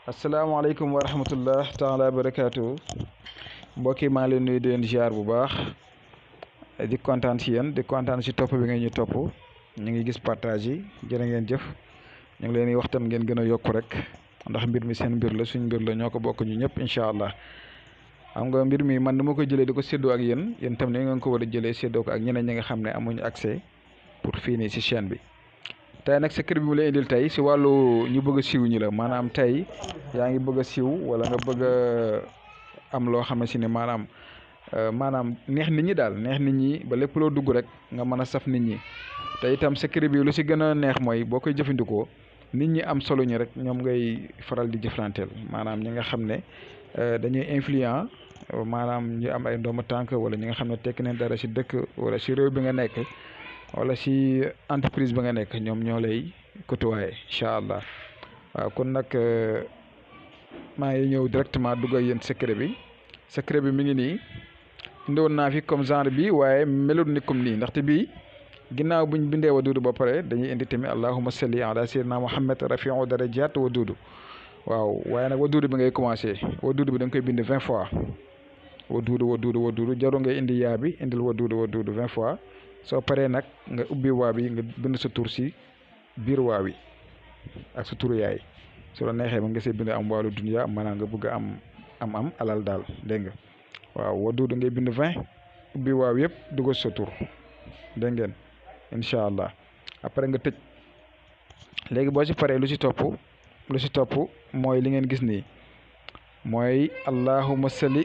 asalaamaaleykum wa rahmatullah taala barakaatu mbokk yi maa ngi leen nuyu di leen ziar bu baax di kontaan si yéen di kontaan si topp bi ngeen ñu topp ñu ngi gis partage yi jërë ngeen jëf ñu ngi leen di wax tam ngeen gën a yokku rek ndax mbir mi seen mbir la suñ mbir la ñoo ko bokk ñu ñëpp incha allah. xam nga mbir mi man dama ko jëlee di ko séddoo ak yéen tam ni ngeen ko war a jëlee séddoo ko ak ñeneen ñi nga xam ne amuñu accès pour fii nii si chaîne bi. tey nag secret bi mu lay indil tey si wàllu ñu bëgg a siiw ñi la maanaam tey yaa ngi bëgg a siiw wala nga bëgg a am loo xam si ne maanaam neex nit ñi daal neex nit ñi ba lépp loo dugg rek nga mën a saf nit ñi te itam secret bi lu si gën a neex mooy boo koy jëfandikoo nit ñi am solo ñi rek ñoom ngay faral di jëflanteel maanaam ñi nga xam ne dañuy influent maanaam ñu am ay ndooma tànk wala ñi nga xam ne tekki nañ dara si dëkk wala si réew bi nga nekk wala si entreprise bi nga nekk ñoom ñoo lay côtoyer incha allah waaw kon nag maa ngi ñëw directement dugg ak yéen secret bi mi ngi nii indiwoon naa fi comme genre bi waaye melut ni comme nii ndaxte bii ginnaaw buñ bindee waduudu ba pare dañuy indi tamit allahumma salli ala sayyidina muhammad rafiu darajat waduudu waaw waaye nag waduudu bi ngay commencé waduudu bi da nga koy bind 20 fois waduudu jaru ngay indi yaa bi indil waduudu 20 fois soo paree nag nga ubbi waa bi nga bind sa tur si biir waa wi ak sa turu yaay su la neexee ba nga see bind am wàllu dunya maanaam nga bëgg a am alal daal dégg nga waaw waduudu ngay bind 20 ubbi waaw yëpp dugal sa tur dégg ngeen incha allah après nga tëj léegi boo si paree lu si topp mooy li ngeen gis nii mooy allahumma salli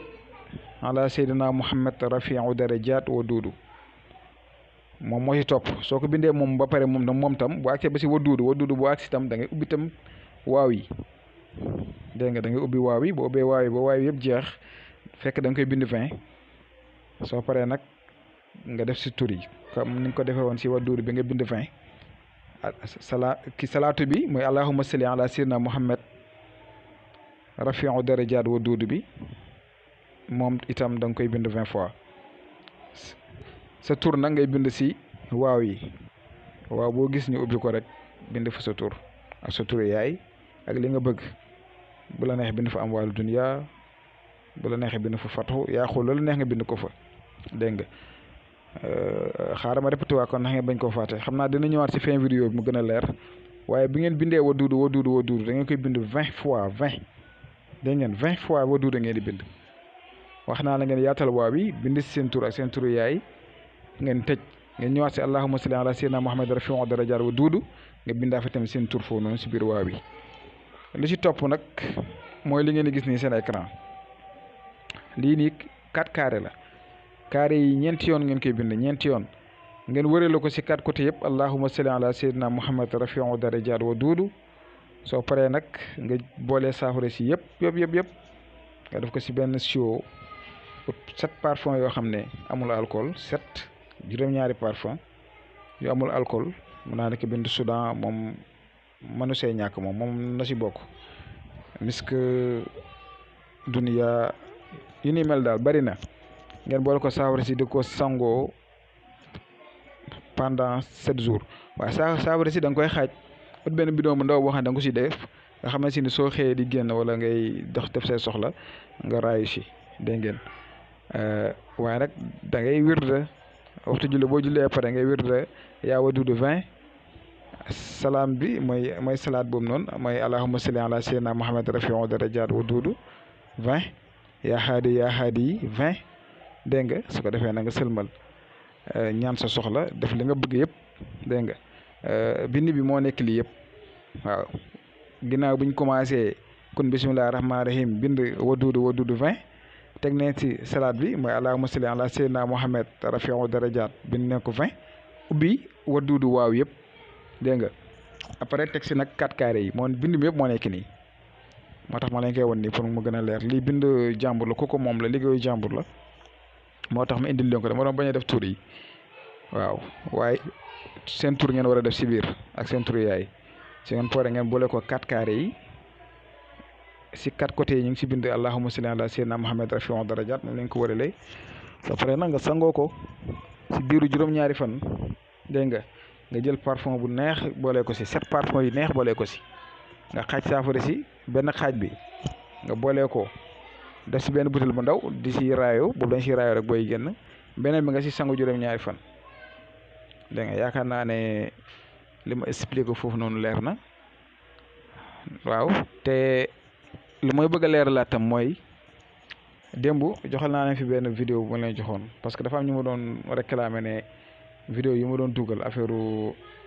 ala sayyidina muhammad rafiu darajat waduudu moom moo ci topp soo ko bindee moom ba pare moom tam bu àgsee ba si waduudu bu àgsi tam da ngay ubbi tam waaw yi dégg nga da ngay ubbi waaw yi boo ubbee waaw yi ba waaw yëpp jeex fekk da nga koy bind 20 soo paree nag nga def si tur yi comme ni nga ko defee woon si waduudu bi nga bind 20 salaatu bi mooy allahumma salli ala sayyidina muhammad rafiu darajat waduudu bi moom itam da nga koy bind 20 fois sa tur nag ngay bind si waaw yi waaw boo gis ñu ubbi ko rek bind fa sa tur ak sa turu yaay ak li nga bëgg bu la neexee bind fa am wàllu dunya bu la neexee bind fa fatu yaa xool loolu neex nga bind ko fa dégg nga xaaral ma répété waa kon ndax nga bañ koo fàtte xam naa dina ñëwaat si fin vidéo bi mu gën a leer waaye bi ngeen bindee waduudu da ngeen koy bind 20 fois 20 dégg ngeen 20 fois waduudu ngeen di bind wax naa la ngeen yaatal waaw bi bind si seen tur ak seen turu yaay ngeen tëj ngeen ñëwaat si allahumma salli ala sayyidina muhammad rafiu darajat waduudu nga bindaa fa tamit seen tur foofu noonu si biir waaw bi li ci topp nag mooy li ngeen di gis nii seen écran lii nii 4 carré la carré yi ñeenti yoon ngeen koy bind ñeenti yoon ngeen wërale ko si 4 côté yëpp allahumma salli ala sayyidina muhammad rafiu darajat waduudu soo paree nag nga boolee saafara si yëpp nga def ko si benn siwo 7 parfum yoo xam ne amul alcool 7 juróom-ñaari parfum yu amul alcool mun naa nekk bind Soudan moom mënu see ñàkk moom na si bokk misk dunya yu ni mel daal bari na ngeen boole ko saafara si di ko sangoo pendant 7 jours waaye saafara si da nga koy xaaj ut benn bidon bu ndaw boo xam ne da nga ko si def nga xam ne si ni soo xëyee di génn wala ngay dox def say soxla nga raayu si dégg ngeen waaye nag da ngay wirda waxtu julli boo jullee pare ngay wirda yaa waduudu 20 salaam bi mooy salaat boobu noonu mooy allahumma salli ala sayyidina muhammad rafiu darajat waduudu 20 yaa haadi 20 dégg nga su ko defee na nga sëlmal ñaan sa soxla def li nga bëgg yëpp dégg nga bind bi moo nekk lii yëpp waaw ginnaaw buñ commencé kun bismillahi rahmaani rahim bind waduudu 20 teg neen ci salaat bi mooy allahumma salli ala sayyidina muhammad rafiu darajat bind neen ko 20 ubbi waduudu waaw yëpp dégg nga après teg si nag 4 carré yi moom bind mi yëpp moo nekk nii moo tax ma leen koy won nii pour mu gën a leer lii bind jàmbur la kooku moom la liggéeyu jàmbur la moo tax ma indil leen ko dama doon bañ a def tur yi waaw waaye seen tur ngeen war a def si biir ak seen tur yaay si ngeen poore ngeen boole ko 4 carré yi si 4 côté yi ñu ngi si bind allahumma salli ala sayyidina muhammad rafiu darajat moom lañ ko waralee ba pare nag nga sangoo ko si biiru juróom-ñaari fan dégg nga jël parfum bu neex boole ko si 7 parfum yu neex boole ko si nga xaaj saafara si benn xaaj bi nga boolee ko def si benn butéel bu ndaw di si raayo boobu dañ si raayo rek booy génn beneen bi nga si sangu juróom-ñaari fan dégg nga yaakaar naa ne li ma expliqué foofu noonu leer na waaw. te lu may bëgg a leeralaat tam mooy démb joxal naa leen fi benn vidéo bu ma leen joxoon parce que dafa am ñu ma doon réclamer ne vidéo yi ma doon dugal affaire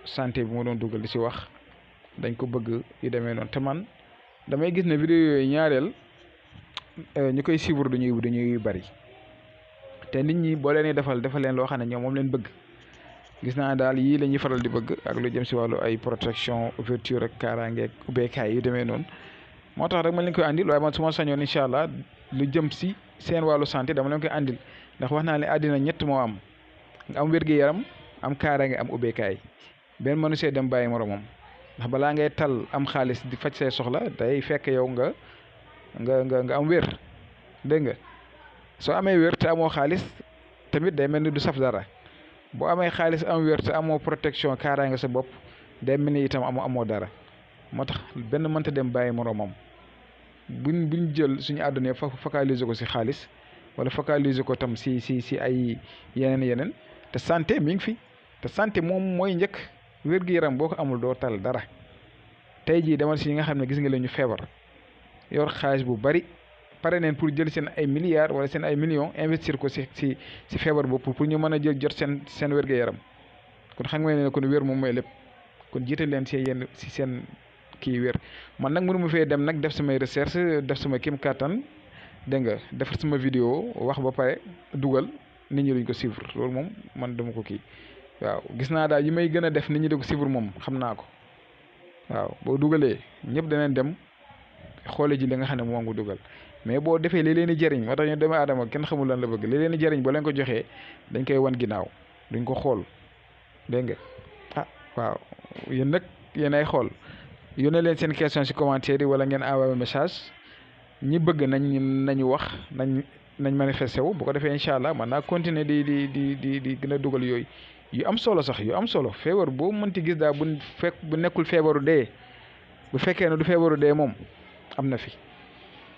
santé bi ma doon dugal di si wax dañ ko bëgg yu demee noonu te man damay gis ne vidéo yooyu ñaareel ñu koy suivre dañuy bari te nit ñi boo leen di defal leen loo xam ne ñoom moom leen bëgg gis naa daal yii la ñuy faral di bëgg ak lu jëm si wàllu ay protection ouverture ak kaaraange ak ubbeekaay yu demee noonu moo tax rek ma leen koy andil waaye man su ma sañoon incha allah lu jëm si seen wàllu santé dama leen koy andil ndax wax naa ne àddina ñett moo am nga am wér-gu-yaram am kaaraange am ubbeekaay benn mënu see dem bàyyi moromam ndax balaa ngay tal am xaalis di faj say soxla day fekk yow nga am wér dégg nga soo amee wér te amoo xaalis tamit day mel ni du saf dara boo amee xaalis am wér te amoo protection kaaraange sa bopp day mel ni itam amoo dara moo tax benn mënta dem bàyyi moromam buñ jël suñu àdduna focaliser ko si xaalis wala focaliser ko tam si ay yeneen te santé mi ngi fi te santé moom mooy njëkk wér-gu-yaram boo ko amul doo tal dara tey jii demal si ñi nga xam ne gis nga leen ñu feebar yor xaalis bu bari pare neen pour jël seen ay milliards wala seen ay millions investir ko si feebar boobu pour ñu mën a jot seen wér-gu-yaram kon xam nga ne kon wér moom mooy lépp kon jiital leen si seen kii wér man nag mënu ma fee dem nag def samay recherche def sama kim kattan dégg nga defar sama vidéo wax ba pare dugal nit ñi duñ ko suivre loolu moom man dama ko kii waaw gis naa daal yi may gën a def nit ñi di ko suivre moom xam naa ko waaw boo dugalee ñëpp danañ dem xoole ji li nga xam ne moom nga dugal mais boo defee li leen di jëriñ moo tax ñu doomu aadama kenn xamul lan la bëgg li leen di jëriñ boo leen ko joxee dañ koy wan ginnaaw duñ ko xool dégg nga waaw yéen nag yéen ay xool yónnee leen seen question ci commentaire yi wala ngeen envoyé message ñi bëgg nañu wax nañ manifesté wu bu ko defee incha allah man naa continuer di gën a dugal yooyu yu am solo sax yu am solo feebar boo mënti gis daal bu nekkul feebaru dee bu fekkee ne du feebaru dee moom am na fi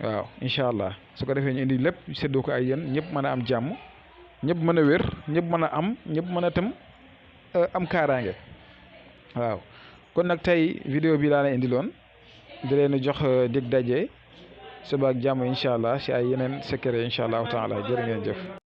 waaw incha allah su ko defee ñu indi lépp séddoo ko ay yéen ñëpp mën a am jàmm ñëpp mën a wér ñëpp mën a am ñëpp mën a tam am kaaraange waaw kon nag tey vidéo bi laa la indiloon di leen jox dig daje suba ak jàmm incha allah si ay yeneen secret incha allahu taala jërë ngeen jëf.